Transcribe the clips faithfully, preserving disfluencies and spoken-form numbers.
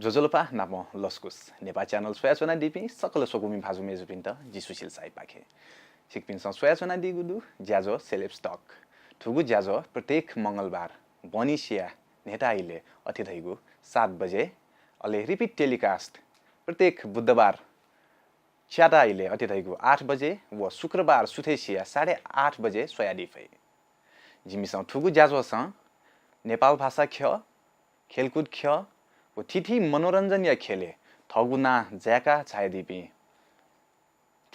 ज्वजलपा नापं लसकुस। नेपाः च्यानल स्वयाच्वनादीपिं सकल स्वकुमि भाजु मय्जुपिन्त जि सुशील साईपाखें। छिकपिन्सं स्वयाच्वनादीगु दु ज्याझ्वः Celebs Talk। थुगु ज्याझ्वः प्रत्येक मंगलबार बहनी सिया न्हय्ता इलय् अथे धइगु सात बजे, अले repeat telecast प्रत्येक बुधबार च्याता इलय् अथे धइगु आठ बजे व शुक्रबार सुथय् सिया साढे आठ बजे स्वयादी फइ। जिमिसं थुगु ज्याझ्वःसं नेपाल भाषा ख्यः, खेलकुद ख्यः व थीथी मनोरञ्जनया ख्यलय् थःगु नां जाय्का झायादीपिं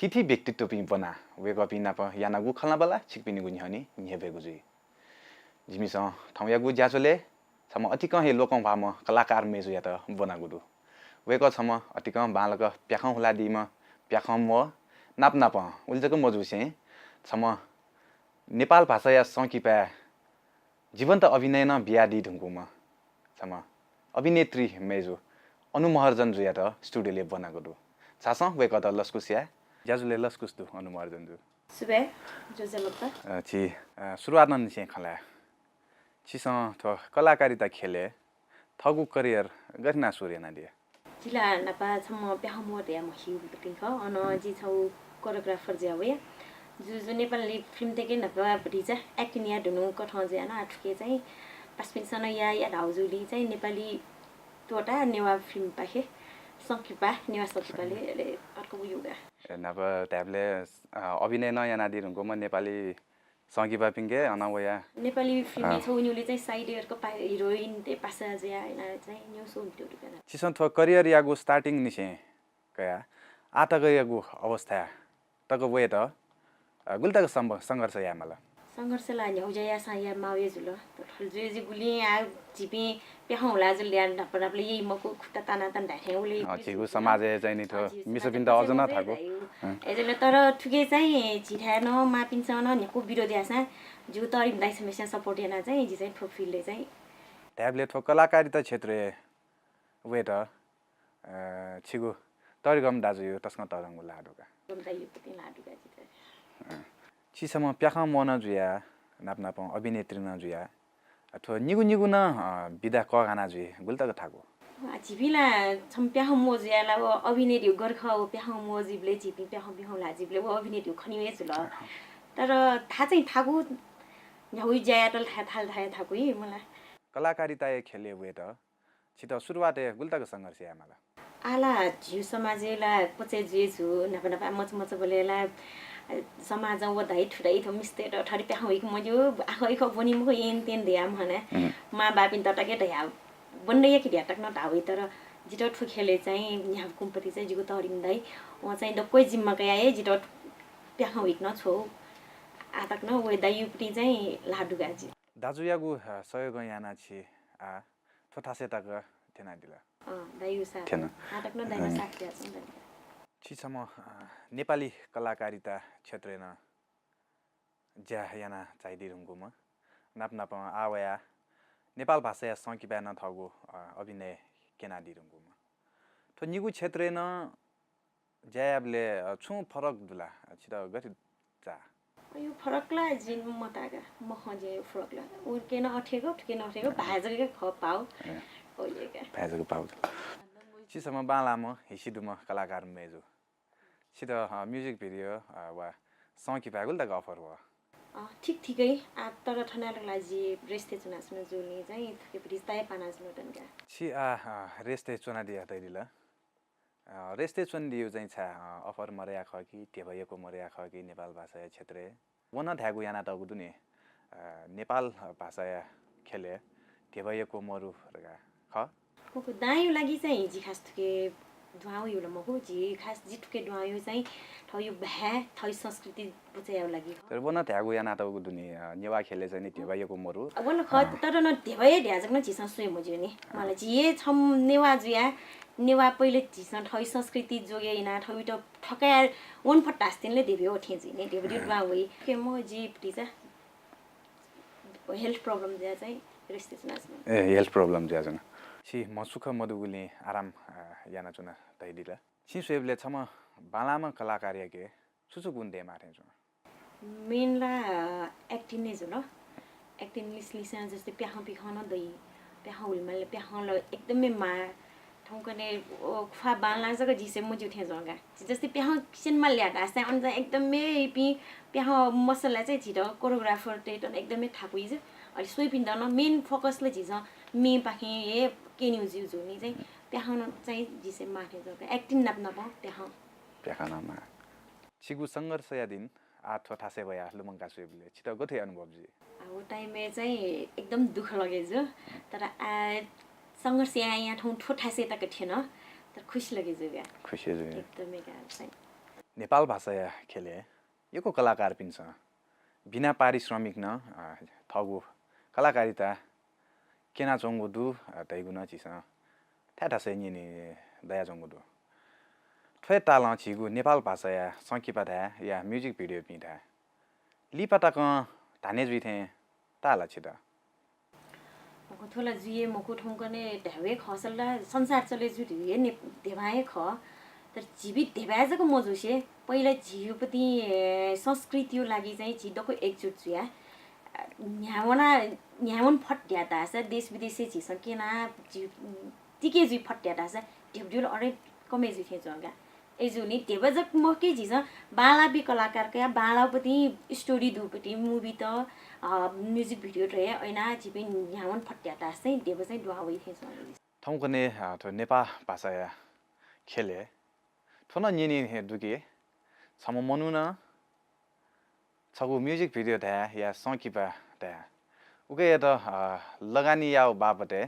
थीथी व्यक्तित्वपिं ब्वनाः वय्कःपिं नाप यानागु खँल्हाबल्हा छिकपिनिगु न्ह्यःने न्ह्यब्वयेगु जुइ। जिमिसं थौंयागु ज्याझ्वलय् छम्ह अतिकं हे लोकंह्वाःम्ह कलाकार मय्जुयात ब्वनागु दु। वय्कः छम्ह अतिकं बांलाक प्याखं हुलादीम्ह प्याखं म्वः, नाप नापं उलि जक मजूसें छम्ह नेपाल भाषाया संकिपाय् जीवन्त अभिनय नं बियादी धुंकूम्ह छम्ह अभिनेत्री मय्जु अनु महर्जन जुयात studio-लय् ब्वनागु दु। झासँ वय्कःत लसकुस याये। ज्याझ्वलय् लसकुस दु अनु महर्जन जु। सुभाय्, ज्वजलपा। अ, छि, अ, सुरुवातंनिसें खँ ल्हाये। छिसं थ्व कलाकारिता ख्यलय् थःगु career गथे यानाः सुरु यानादिया? जि ला न्हापा छम्ह प्याखं म्वः धयाः म्हसीपिं खः। अन जि छगू choreographer जुयाः वया। जु, जु नेपाली film तय्के न्हापा भतिचा acting याये धुनु कथं जुयाः नं आः थुके चाहिँ पासापिन्सं नं या, या धाःगु जुलिं चाहिँ नेपाली त्वःताः नेवाः film पाखे संकिपा, नेवाः संकिपालय् अले अतक वयागु का। ए, न्हापा धायेबलय्, अ, अभिनय नं यानादी धुंकूम्ह नेपाली संकिपापिंके अन वया। नेपाली film-य् अँ। छगू न्ह्यःने चाहिँ side अतक पा-, heroine-तय् पासा जुयाः यानाः चाहिँ न्ह्यः show मितु दुकान। छिसं थ्व career-यागु starting-निसें कयाः आः तकयागु अवस्था तक वयेत, अ, गुलि तक सम्भ-, संघर्ष याये माल? संघर्ष ला न्ह्यः ज्या याःसां याये माःगु हे जुल। तर थ्व जुइ जि गुलिं आः झीपिं प्याखं हुला जुल याः न्हापा न्हापा ला यइ मखु खुट्टा ताना ताना धाये थें उलि अँ, झीगु समाजय् चाहिँ नि थ्व अँ, झीगु मिसापिन्त समाजय् अझ नं मखु थाकु। हे धाइ। अँ। अय्जूगुलिं तर थुके चाहिँ झी थाय् नं माःपिन्सं नं न्ह्यागु विरोध याःसां जिगु तःरिम दाइ समेस्यां support यानाः चाहिँ जि चाहिँ थ्व field-य् चाहिँ धायेबलय् थ्व कलाकारिता क्षेत्रय् वयेत, अ, छिगु तःरिगम दाजुया तसकं तःधंगु ला दु का। गम दाइया पतिं ला दु का जितः। अँ। छि छम्ह प्याखं म्वः नं जुया, नाप नापं अभिनेत्री नं जुया। अ, थ्व निगू निगू नं, अ, विधा कःघाना जुइ, गुलि तक थाकु? आ, झीपिं ला छम्ह प्याखं म्वः जुया ला व अभिनेत्री गथे खः, व प्याखं म्वः जुइबलय् झीपिं प्याखं पिखं ला जुइबलय् व अभिनेत्री खनी हे जुल। अँ। तर थाय् चाहिँ थाकु न्ह्यागु ज्या यात ला थाय् थाल थाय् थाकु हे मला। कलाकारिताया ख्यलय् वयेत छित सुरुवातय् गुलि तक संघर्ष याये माल? आः ला झीगु समाजय् ला पचय् जुइ जू, न्हापा न्हापा मचा मचाबलय् ला, अ, समाजं व धाइ थु धाइ थ्व मिस्तय्त थथे प्याखं वइके मज्यू, आखः इखः ब्वनी मखु, एन तेन धयाः म्हने। हम्म। मां बापिन्त तक हे धयाः ब्वने दया कि धयाः तक नं धाः वइ, तर जितः थ्व ख्यलय् चाहिँ न्ह्यागु कुमपति चाहिँ जिगु तःरिम दाइ, वं चाहिँ दक्व हे जिम्मा कयाः हे जितः प्याखं वइके नं छ्वः। आः तक नं व दाइया पतिं चाहिँ ला दु का जि। दाजुयागु, अ, सहयोगं यानाः छि आः थ्व थासय् तक थ्यनादिल। अँ, दाइया साथ। थ्यन। आः तक नं दाइनं अँ। साथ बियाच्वंगु दनि। छि छम्ह, अ, नेपाली कलाकारिता क्षेत्रय् नं ज्या याना झायादी धुंकूम्ह, नाप नापं आः वयाः नेपाल भाषाया संकिपाय् नं थःगु, अ, अभिनय क्यनादी धुंकूम्ह। थ्व निगू क्षेत्रय् नं ज्या यायेबलय्, अ, छुं फरक दु ला? अ, छित गथे चाः? अय्, फरक ला जिं मताः का, मखं जिं फरक ला। उके नं अथे हे खः, थुके नं अथे हे खः, भाय् जक हे खः पाः। ए। ओले का। भाय् जक पाः। छि छम्ह बांलाःम्ह हिसि दुम्ह कलाकार मय्जु। छित, अ, music video, अ, वा संकिपाय् गुलि तक offer वः? अ, ठीक ठीकै। आः तर थन तक ला जि rest-य् च्वनाच्वना जूलिं चाहिँ थुके भित्ति ताये पाना च्वना दनि का। छि आः, अ, rest-य् च्वनादिया तयादिल। अ, rest-य् च्वनादिउ चाहिँ छाय्, अ, offer मदया खः कि, ध्यबा यक्व मदया खः कि नेपाल भाषाया क्षेत्रय्? व नं धायेगु यानातःगु दु नि, अ, नेपाल भाषाया ख्यलय् ध्यबा यक्व मरु धकाः खः? उगु दांयु लागि चाहिँ जि खास थुके दुहां वयु ला मखु, जि खास जि थुके दुहां वयु चाहिँ थःयु भाय्, थःयु संस्कृति बचय् यायु लागि खः। तर व नं धायेगु यानातःगु दु नि, अ, नेवाः ख्यलय् चाहिँ नि ध्यबा यक्व मरु। व ला खः, अँ। तर नं ध्यबा हे धया जक नं झीसं स्वये मज्यू नि। अँ। मला जि हे छम्ह नेवाः जुया, नेवाः पहिले झीसं थःयु संस्कृति जोगे याना, थःयु त थकाय् वन फट्टास्तिन ले ध्यबा यक्व थें जुइ नि, ध्यबा यक्व अँ। दुहां वइ। के म जि भतिचा health problem जुया चाहिँ rest-य् च्वनाच्वना। ए, health problem जुयाच्वन। छि म्ह सुख मदुगुलिं आराम, अ, यानाच्वना तयादिल। छिं स्वयेबलय् छम्ह बांलाःम्ह कलाकारयाके छु छु गुण दयेमाः थें च्वं? Main ला, अ, acting हे जुल। Acting लिसलिसं जस्तै प्याखं पिखं नं दइ। प्याखं हुलिमाले प्याखं ला एकदमै माः। थौंकन्हय् ख्वाः बांलाः जक झीसं मज्यू थें जुल का। जस्तै प्याखं सिनेमा ल्याः धाःसा अन चाहिँ एकदमै इपिं प्याखं मसलय् चाहिँ झीत कोरियोग्राफरतय्त एकदमै थाकु जुइ। अले स्वइपिन्त नं मेन फोकस ला झीसं मेपाखें हे क्यनेगु जुइ नि चाहिँ प्याखं चाहिँ झीसं माः थें जुल का। एक्टिङ नाप नाप प्याखं। प्याखं नं माः। छिगु संघर्षया दिं आः थ्व थासय् वयाः लुमंका स्वयेबलय् छित गथे अनुभव जुइ? आ, व टाइमय् चाहिँ एकदम दुःख लगे जू, तर आ, संघर्ष यायां थौं थ्व थासय् तक थ्यन, तर खुसी लगे जू का। खुसी जू का। एकदमै का चाहिँ। नेपाल भाषाया ख्यलय् यक्व कलाकारपिन्सं बिना पारिश्रमिक नं, अ, थःगु कलाकारिता क्यनाच्वंगु दु, अ, धइगु नं झीसं थाय् थासय् न्यने दयाच्वंगु दु। थ्व हे तालं झीगु नेपाल भाषाया संकिपा धाये या music video पिं धाये लिपा तकं धाने जुइ थें ताः ला छित? मखु, थ्व ला जुइ हे मखु, थौंकन्हय् धायेगु खःसा ला संसार चले जू धइगु हे ने-, ध्यबा हे खः। तर झीपिं ध्यबा जक मजूसे पहिला झीपिं, ए, संस्कृतिया लागि चाहिँ झी दक्व एकजुट जुया, अ, न्ह्यावना, न्ह्यावन फत धाःसा देश विदेशय् झीसं क्यना, झी तिके जुइ फत धाःसा ध्यबा ला अरे कमे जुइ थें जुल का। अय्जूगुलिं ध्यबा जक मखु कि झीसं बांलाःपिं कलाकार कयाः बांलाःपिं story दुपिं movie त, अ, music video त हे अय्ना झीपिं न्ह्यावन फत धाःसा चाहिँ ध्यबा चाहिँ दुहां वइ थें जुल। थौंकन्हय्, अ, थ्व नेपाल भाषाया ख्यलय् थ्व नं न्यने हे दु कि छम्ह मनुखं छगू music video धाये या संकिपा धाये उकियात, अ, लगानी यायेगु बापतय्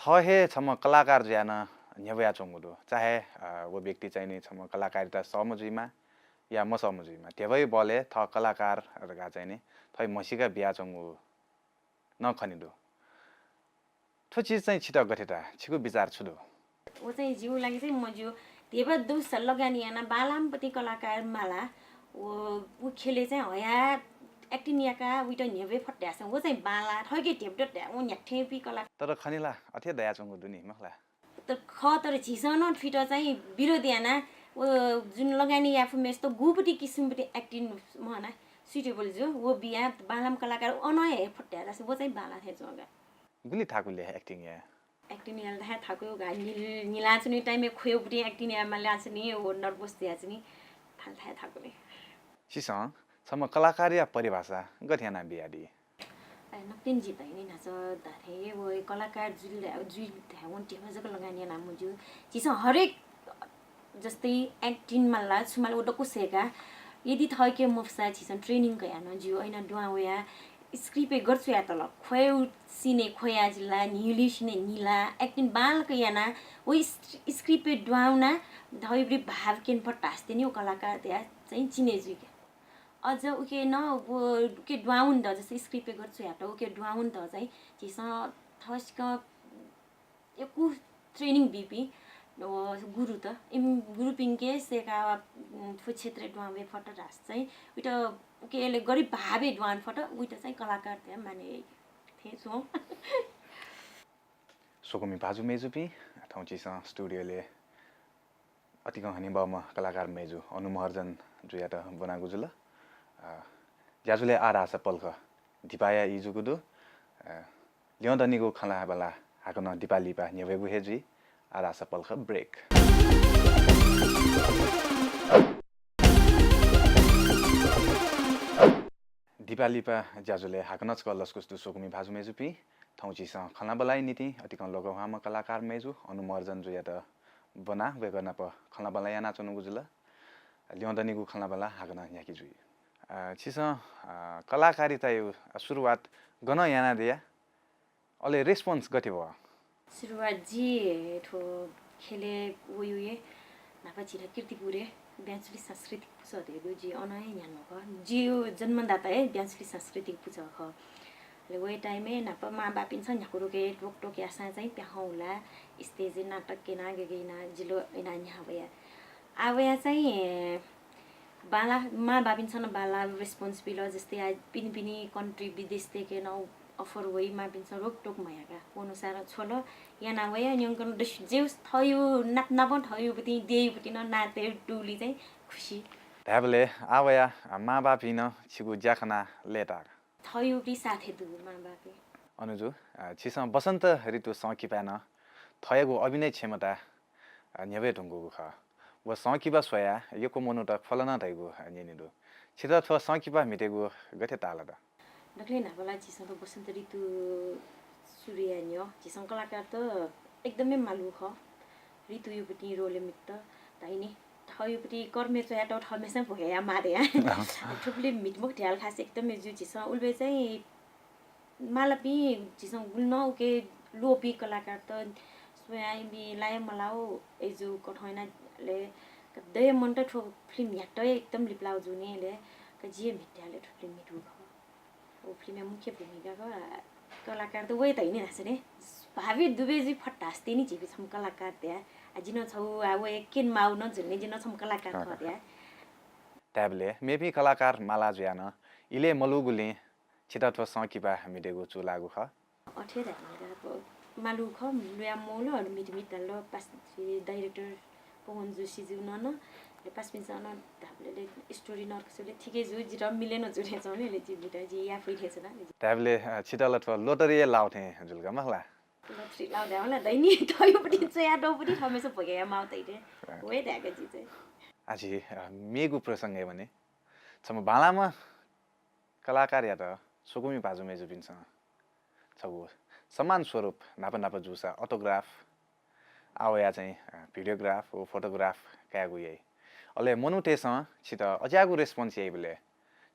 थः हे छम्ह कलाकार जुयाः नं न्ह्यब्वयाच्वंगु दु। चाहे, अ, व व्यक्ति चाहिँ नि छम्ह कलाकारिता सःम्ह जुइमा या मसःम्ह जुइमा, ध्यबाया बलय् थः कलाकार धकाः चाहिँ नि थः म्हसीका बियाच्वंगु नं खने दु। थ्व चिज चाहिँ छित गथे ताः? छिगु विचार छु दु? व चाहिँ जिगु लागि चाहिँ मज्यू। ध्यबा दुसा लगानी याना बांलाःपिं कलाकार माला। व, व ख्यलय् चाहिँ हया acting याका उइत न्ह्यब्वये फत धाःसा व चाहिँ बांलाः। थःके ध्यबा धाये व न्ह्याथेंपिं कलाकार। तर खनी ला अथे दयाच्वंगु दु नि, मखु ला? तर खः, तर झीसं नं थुइत चाहिँ विरोध याना व जुन लगानी याफुम्हेसित गुपिं किसिमपिं acting म्हना suitable जू, व बिया बांलाःम्ह कलाकार अन हे फत धाःसा व चाहिँ बांलाः थें जुल का। गुलि थाकुलि acting याये? Acting यायेत हे थाकुगु का, न्हिल-, न्हिलाच्वनी time-य् ख्वयागुपिं acting यायेमालाच्वनी, व nervous जुयाच्वनी, थाल थाय् थाकुलि। छिसं छम्ह कलाकारया परिभाषा गथे यानाः बियादी? अय्, नकतिनि जिं धयानि न्हाचः धाःथें हे व कलाकार जुइ ला, जुइ धायेवं ध्यबा जक लगानी याना मज्यू। झीसं हरेक जस्तै acting माला, छु माला व दक्व सय्का। यदि थःके मफुसा झीसं training कयाः नं ज्यू, अय्ना दुहां वयाः script-य् गथे च्वयातल, ख्वयु scene-य् ख्वया जिला, न्हिलि scene-य् न्हिला, acting बांलाक याना, व script-य् दुहां वना, थःगु भाव क्यने फत धाःसा तिनि व कलाकार धया चाहिँ चिने जुइके। अझ उके नं व उके दुहां वन द, जस्तै script-य् गथे च्वयातल, उके दुहां वन द चाहिँ झीसं थःसिकं यक्व training बीपिं, अ, गुरुत, इम गुरुपिंके सय्का, उम, थ्व क्षेत्रय् दुहां वये फत धाःसा चाहिँ, उइत उके अले गरी भावय् दुहां वने फत, उइत चाहिँ कलाकार धया माने याइ थें च्वं। स्वकुमि भाजु मय्जुपिं, थौं झीसं studio-लय् अतिकं हनेबहःम्ह कलाकार मय्जु अनु महर्जन जुयात ब्वनागु जुल। अ, ज्याझ्वलय् आः धाःसा पलख दिपाया ई जूगु दु। अ, ल्यं दनिगु खँल्हाबल्हा हाकनं दिपा लिपा न्ह्यब्वयेगु हे जुइ। आः धाःसा पलख break। दिपा लिपा ज्याझ्वलय् हाकनं छकः लसकुस दु स्वकुमि भाजु मय्जुपिं। थौं झीसं खँल्हाबल्हाया निंतिं अतिकं लोकंह्वाःम्ह कलाकार मय्जु अनु महर्जन जुयात ब्वनाः वय्कः नाप खँल्हाबल्हा यानाच्वनागु जुल। ल्यं दनिगु खँल्हाबल्हा हाकनं न्ह्याके जुइ। अ, छिसं, अ, कलाकारिताया सुरुवात गनं यानादिया? अले response गथे वः? सुरुवात जि थ्व ख्यलय् वयु हे न्हापा झीत कीर्तिपुरय् ब्यांचुली सांस्कृतिक पुचः धयागु दु, जि अन हे न्ह्यानागु खः। जिगु जन्मदाता हे ब्यांचुली सांस्कृतिक पुचः खः। अले वये time-य् न्हापा मांबापिन्सं न्ह्याकुरुके टोक टोक याःसां चाहिँ प्याखं हुला, stage-य् नाटक क्यना, गय् गय् याना जिल याना न्ह्याः वया। आः वया चाहिँ बांला, मांबापिन्सं नं बांला response बिल, जस्तै आः पिने पिने country विदेशतय्के नं offer वइ, मांपिन्सं रोकटोक मयाका व अनुसार छ्वल, याना वया। न्यंकं दस-, जेउस थःयु नाप नापं थःयुपतिं देयुपतिं नं नाते दुगुलिं चाहिँ खुसी। धायेबलय् आः वया मांबापिं नं छिगु ज्या खनाः लय्ताः। थःयुपतिं साथय् दुगु मांबापिं। अनुजु, अ, छिसं वसन्त ऋतु संकिपाय् नं थःयागु अभिनय क्षमता, अ, न्ह्यब्वये धुंकूगु खः। व संकिपा स्वयाः यक्व मनूत ख्वल नं धइगु, अ, न्यने दु। छितः थ्व संकिपा म्हितेगु गथे ताल द? दकलय् न्हापा ला झीसं त वसन्त ऋतु सुरु याये न्ह्यः झीसं कलाकारत एकदमै मालु खः। ऋतुयापट्टि role-य् म्हितेत धाइने, थःयापट्टि कर्मय् च्वयातःगु थःम्हेस्यां भ्वय् यायेमाः धयाः। अँ। थुबलय् म्हिते मखु धयाल खास एकदमै ज्यू झीसं। उलबलय् चाहिँ मालापिं झीसं गुलि नं उकी ल्वःपिं कलाकारत स्वयाः इमि लाये मलाउ, अय्जु कथं यानाः ले दये मन्त थ्व film न्ह्यात एकदम लिपलाउ जुने ले, का जि हे म्हिते हाले थ्व film म्हितू खः। व film-या मुख्य भूमिका खः, कलाकार त वये धइने धाःसा ने, भावि दुबे जुइ फट्टास्ते नि झीपिं छम्ह कलाकार धया। आ, जि नं छौ, आ, वये केन माउ नं जुने, जि नं छम्ह कलाकार खः धया। धायेबलय् मेपिं कलाकार माला जुयाः नं इलय् मलूगुलिं छितः थ्व संकिपा म्हितेगु चूलाःगु खः। अथे धायेमाल, मालु खः, लुया मौल, अले म्हिते म्हिते धाल, पास, director पवन जोशीज्यू नं, अले पासापिन्सं नं धाःबलय् story नर्कसुले थिके जू, जितः मिले नं जुने च्वंले, अले जि म्हिते जि याफुइ थें च्वना। धायेबलय्, अ, छितः ला थ्व lottery-य् लाउ थें जुल का मखु ला? Lottery लाउ धायेमाल, दैनि थःयापट्टि च्वयातःपट्टि थःम्हेस्यां भ्वय् यायेमाउ तइते। वये धाय्का जि चाहिँ। आ झी, अ, मेगु प्रसंगय् वने। छम्ह बांलाम्ह कलाकारयात स्वकुमि भाजु मय्जुपिन्सं छगू सम्मान स्वरूप न्हापा न्हापा जूसा autograph, आः वयाः चाहिँ, अ, videograph व photograph कायेगु याइ। अले मनूतय्सं छितः अज्याःगु response याइबलय्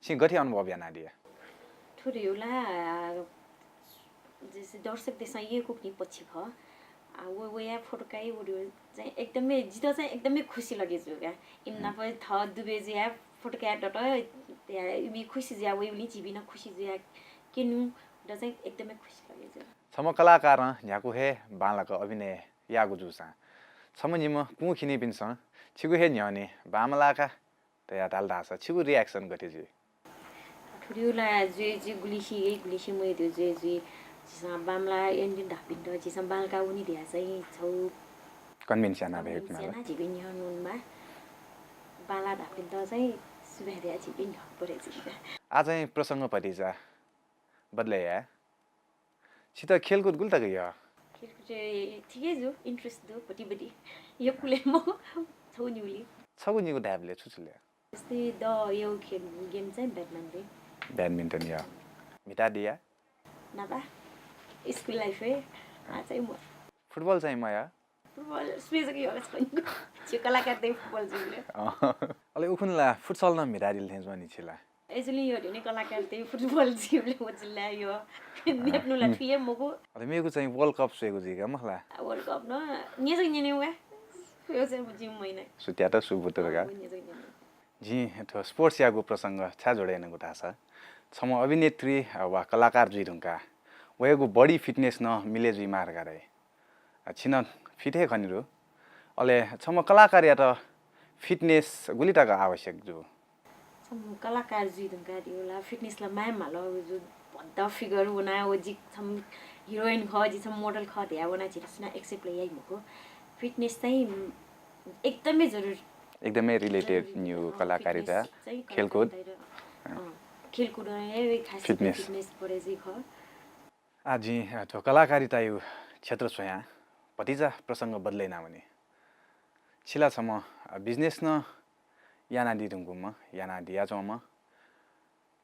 छिं गथे अनुभव यानादिया? थुरिउला, अ, जैसे दर्शकतय्सं यय्कूगुलिं पछि खः। आ, व, वया photo काइ, व चाहिँ एकदमै, जितः चाहिँ एकदमै खुसी लगे जू का। इमि नाप थः दुबे जुया photo काये दत, या, इमि खुसी जुया वइबलय् झीपिं नं खुसी जुया क्यनु, द चाहिँ एकदमै खुसी लगे जू। छम्ह कलाकारं न्ह्यागु हे बांलाक अभिनय याःगु जूसां छम्ह निम्ह कुंखिनिपिन्सं छिगु हे न्ह्यःने बांमलाका तया धाल धाःसा छिगु reaction गथे जुइ? थुरिउला जुइ जुइ गुलिसिं यइ गुलिसिं मय् जुइ जुइ। झीसं बांमला यंदिन धाःपिन्त झीसं बांलाका वनी धया चाहिँ छौ convince याना भेट convince माला। याना झीपिं न्ह्यः नुनमा बांला धाःपिन्त चाहिँ सुभाय् धया झीपिं न्ह्यः परे जुइ। आ चाहिँ प्रसंग भतिचा बदले या। छितः खेलकुद गुलि तक यः? खेलकुद ए, ठिकै जु, interest दु, भति भति। यक्व ले मखु, छौ निगु ले। छगू निगू धायेबलय् छु छु ले? जस्तै द यौ खेल, game चाहिँ badminton। Badminton यः। म्हितादिया? नापा। School life हे। आ चाहिँ म। Football चाहिँ मयः? Football सुय् जक यः छौ निगु। झी कलाकारतय् football जुइबलय्। अँ। अले उखुन्हु ला futsal नं म्हितादिल थें च्वं नि छिला। अय्जूलिं यः धिने कलाकारतय् football जुइबलय् व जिल्ला यः। नेप्नु ला थुइ हे मखु। अले मेगु चाहिँ World Cup स्वयेगु जुइ का मखु ला? World Cup नं न्यजक न्यने वा। यो चाहिँ जिं महिना। सुत्यात सुबुत का। न्यजक न्यने। जिं थ्व sports यागु प्रसंग छाय् जोडे यानागु धाःसा छम्ह अभिनेत्री वा कलाकार जुइ धुंकाः वयागु body fitness नं मिले जुइ माः धकाः धाइ। अ, छिं नं fit हे खने दु। अले छम्ह कलाकारयात fitness गुलि तक आवश्यक जू? छम्ह कलाकार जुइ धुंकाः दिउला fitness ला माये माल, व जु भद्दा figure वना, व जि छम्ह heroine खः, जि छम्ह model खः धया वना झीत सुना accept ला याइ मखु। Fitness चाहिँ एकदमै जरुरी। एकदमै related जरुरी निगु अँ, कलाकारिता, fitness चाहिँ खेलकुद। कलाकारिता र, अँ, खेलकुद हे खास fitness। Fitness परे चाहिँ खः। आ, जिं, अ, थ्व कलाकारितायु क्षेत्र स्वयां भतिचा प्रसंग बदलय् याना वने। छिला छम्ह, अ, business नं यानादी धुंकूम्ह, यानादिया च्वंम्ह।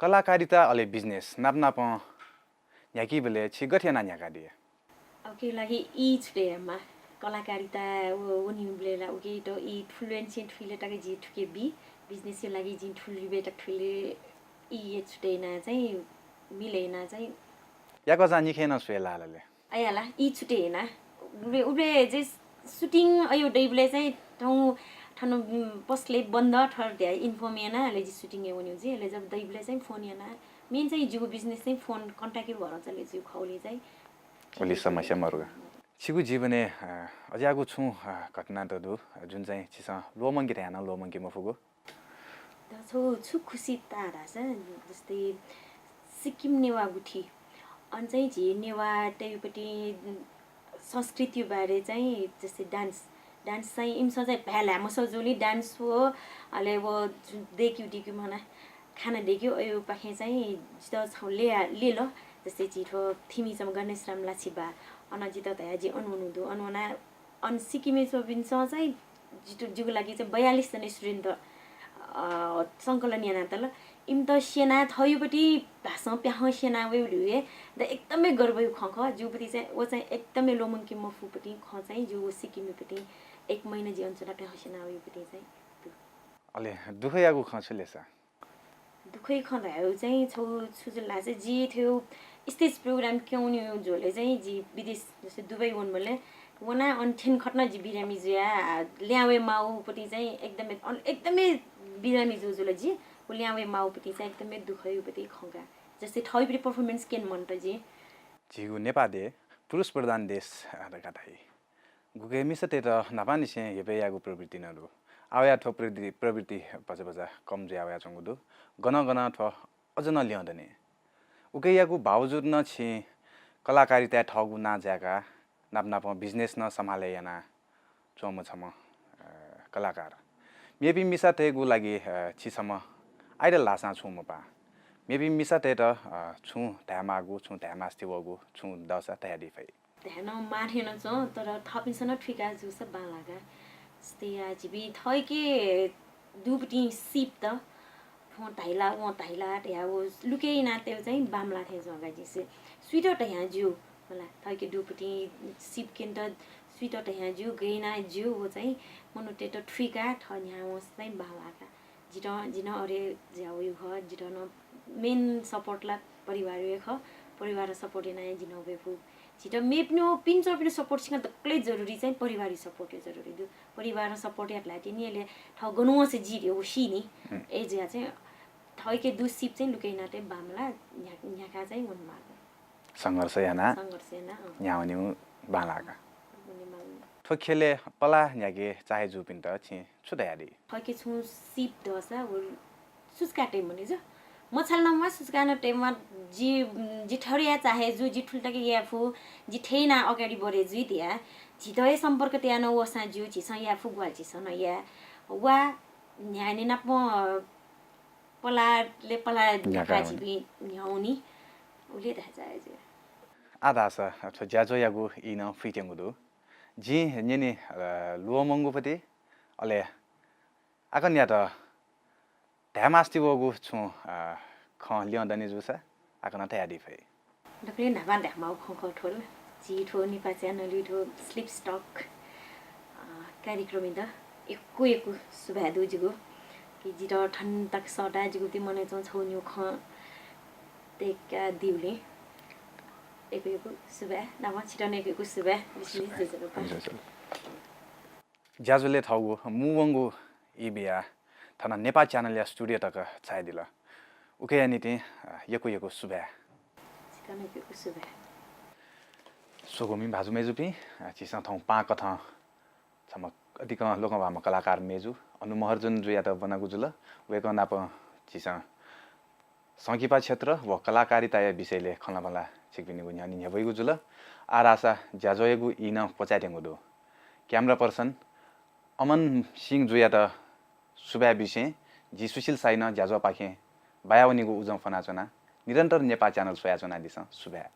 कलाकारिता अले business नाप नापं न्ह्याकीबलय् छि गथे यानाः न्ह्याकादिया? उके लागि ई छुटे यामा। कलाकारिता व, वनीबलय् ला उके त ई थुलुएन चाहिँ थुइले तक जि थुके बी। Business या लागि जि थुलुबे तक थुइले ई छुटे याना चाहिँ मिले याना चाहिँ याकःचां निखे नं स्वये लाल ले। अय्‌या ला, ई छुटे याना। उबे, उबे जे shooting अयो दइबलय् चाहिँ थौं थन, उम्, पसले बन्द थर धया inform याना, अले जि shooting हे वन्यु जि, अले जब दइबलय् चाहिँ phone याना। Main चाहिँ जिगु business चाहिँ phone contact हे भर चले जिगु खौले चाहिँ। ओली समस्या मरुगा। छिगु जीवनय्, अ, अज्याःगु छुं, अ, घटना त दु, जुन चाहिँ छिसं ल्वःमंके धयां नं ल्वःमंके मफुगु? द छौ छु खुसी ता धाःसा, जस्तै सिक्किम नेवाः गुथि। अन चाहिँ झी नेवाः तयुपट्टि संस्कृति बारे चाहिँ जस्तै dance, dance चाहिँ इमिसं चाहिँ भ्याला मसौ जुली dance हो, अले वो देक्यु देक्यु मना खाना देक्यु अयु पाखें चाहिँ जित छौ ले, ले ल, जस्तै झी थ्व थिमि चाहिँ गणेश राम लाछिबा अन जितः धया जि अन वनु दु, अन वना अन सिक्किमय् च्वंपिन्सं चाहिँ जितु-, जिगु लागि चाहिँ बयालिस जना student, अ, संकलन यानातल। इमित स्यना थःयुपट्टि भाषां प्याखं स्यना वयेगु हे द एकदमै गर्वयु खँ खः। जिगुपट्टि चाहिँ व चाहिँ एकदमै ल्वःमंके मफुपट्टि खँ चाहिँ जिगु सिक्किमयुपट्टि एक महिना जि अन च्वना प्याखं स्यना वयेगुपट्टि चाहिँ दु। अले दुःखयागु खँ छु ले सा? दुःखयु खँ धयागु चाहिँ छौ छु जुल धाःसा जि थ्व stage program क्यंगु झ्वलय् चाहिँ जि विदेश जस्तै दुबई वनेबलय् वना अन थें खतना जि बिरामी जुया, आ, ल्याहां वये माउपट्टि चाहिँ एकदमै अन-, एकदमै बिरामी जू जुल जि। व ल्याहां वये माउपट्टि चाहिँ एकदमै दुःखयुपट्टि खँ का। जस्तै थःयुपट्टि performance क्यने मन्त जि। झीगु नेपाः देश पुरुष प्रधान देश, आ, धकाः धाइ। गुके मिसातय्त न्हापांनिसें हेपय् यायेगु प्रवृत्ति नं दु। आः वयाः थ्व प्रवृत्ति, प्रवृत्ति भचा भचा कम जुया वयाच्वंगु दु। गनं गनं थ्व अझ नं ल्यं दनि। उकेयागु बावजुद नं छिं कलाकारिताय् थःगु नां जाय्काः नाप नापं business नं सम्हालय् याना च्वंम्ह छम्ह, अ, कलाकार। मेपिं मिसातय्गु लागि, अ, छि छम्ह idol धाःसां छुं मपाः। मेपिं मिसातय्त, अ, छुं धायेमाःगु, छुं धायेमास्ति वःगु छुं दःसा धयादी फइ। धाये नं माः थें नं च्वं, तर थःपिन्सं नं थुइका जूसा बांलाः का। जस्तै या झीपिं थःके दुपट्टि सिप त, थ्वं धाइला, वं धाइला धया व लुके यानातयेगु चाहिँ बांमलाः थें च्वं का जिसे। सुइत धया ज्यू, मला, थःके दुपट्टि सिप क्यनेत सुइत धया ज्यू, गय् याना ज्यू, व चाहिँ मनूतय्त थुइका थः न्ह्याः वंसा चाहिँ बांलाः का। जितः, जि नं अरे ज्या वयु खः, जितः नं main support ला परिवार हे खः। परिवार support याना हे जि नं वये फु। जितः मेपिनि पिन्चरपिनि support सिकं दकले जरुरी चाहिँ परिवार support हे जरुरी दु। परिवार support यात ला तिनि, अले थः गनु वंसे जि रे उसी नि। हम्म। ए ज्या चाहिँ थःके दु सिप चाहिँ लुके यानातये बांमलाः न्ह्या-, न्ह्याका चाहिँ वनेमाः। संघर्ष याना संघर्ष याना, अँ। न्ह्याः वनेगु बांलाः का। वनेमाः। थ्व ख्यलय् पलाः न्ह्याके चाहे जूपिन्त छिं छु धयादी? थःके छुं सिप दःसा व सुचुका तये मनि जु। मछाल नं म्वाः, सुचुका नं तये म्वाः, जि, जि थरया चाहे जु, जि थुलि तक याये फु, जि थथे याना अगाडि बढे जुइ धया। झीत हे सम्पर्क तया नं वःसां ज्यू, झीसं याये फु ग्वाल झीसं नं या। वा न्ह्याने नाप पलाले पला न्ह्याका न्ह्याका वने। झीपिं न्ह्याउनि। उले धाय् चाहे जु। आः धाःसा थ्व ज्याझ्वःयागु ई नं फुइत्यंगु दु। जिं न्यने, अ, ल्वःमंगुपट्टि, अले आकन्यात धायेमास्ति वःगु छुं, अ, खँ ल्यं दनि जूसा आकनं धयादी फइ। दकले न्हापां धायेमाःगु खँ खः थ्व ला। झी थ्व नेपाः channel-य् थ्व Sleeps Talk, अ, कार्यक्रमय् द यक्व यक्व सुभाय् दु जिगु। कि जितः थन तक सःता जिगु ति मनय् च्वं छौ न्यू खँ तय्का दिउले यक्व यक्व सुभाय्। नापं छितः नं यक्व यक्व सुभाय्। विशेष सुभाय्। ज्याझ्वलय् थःगु मू वंगु ई बियाः थन नेपाः channel-या studio तक झायादिल। उकेया निंतिं, अ, यक्व यक्व सुभाय्। छितः नं यक्व यक्व सुभाय्। स्वकुमि भाजु मय्जुपिं, अ, झीसं थौं पाहां कथं छम्ह अतिकं लोकंह्वाःम्ह कलाकार मय्जु अनु महर्जन जुयात ब्वनागु जुल। वय्कः नाप झीसं संकिपा क्षेत्र व कलाकारिताया विषयलय् खँल्हाबल्हा छिकपिनिगु न्ह्यःने न्ह्यब्वइगु जुल। आः धाःसा ज्याझ्वःयागु ई नं क्वचायेत्यंगु दु। Camera person अमन सिंह जुयात सुभाय् बिसें जि सुशील साइनं ज्याझ्वःपाखें बायावनीगु उजं फ्वनाच्वना। निरन्तर नेपाः channel स्वयाच्वनादिसँ। सुभाय्।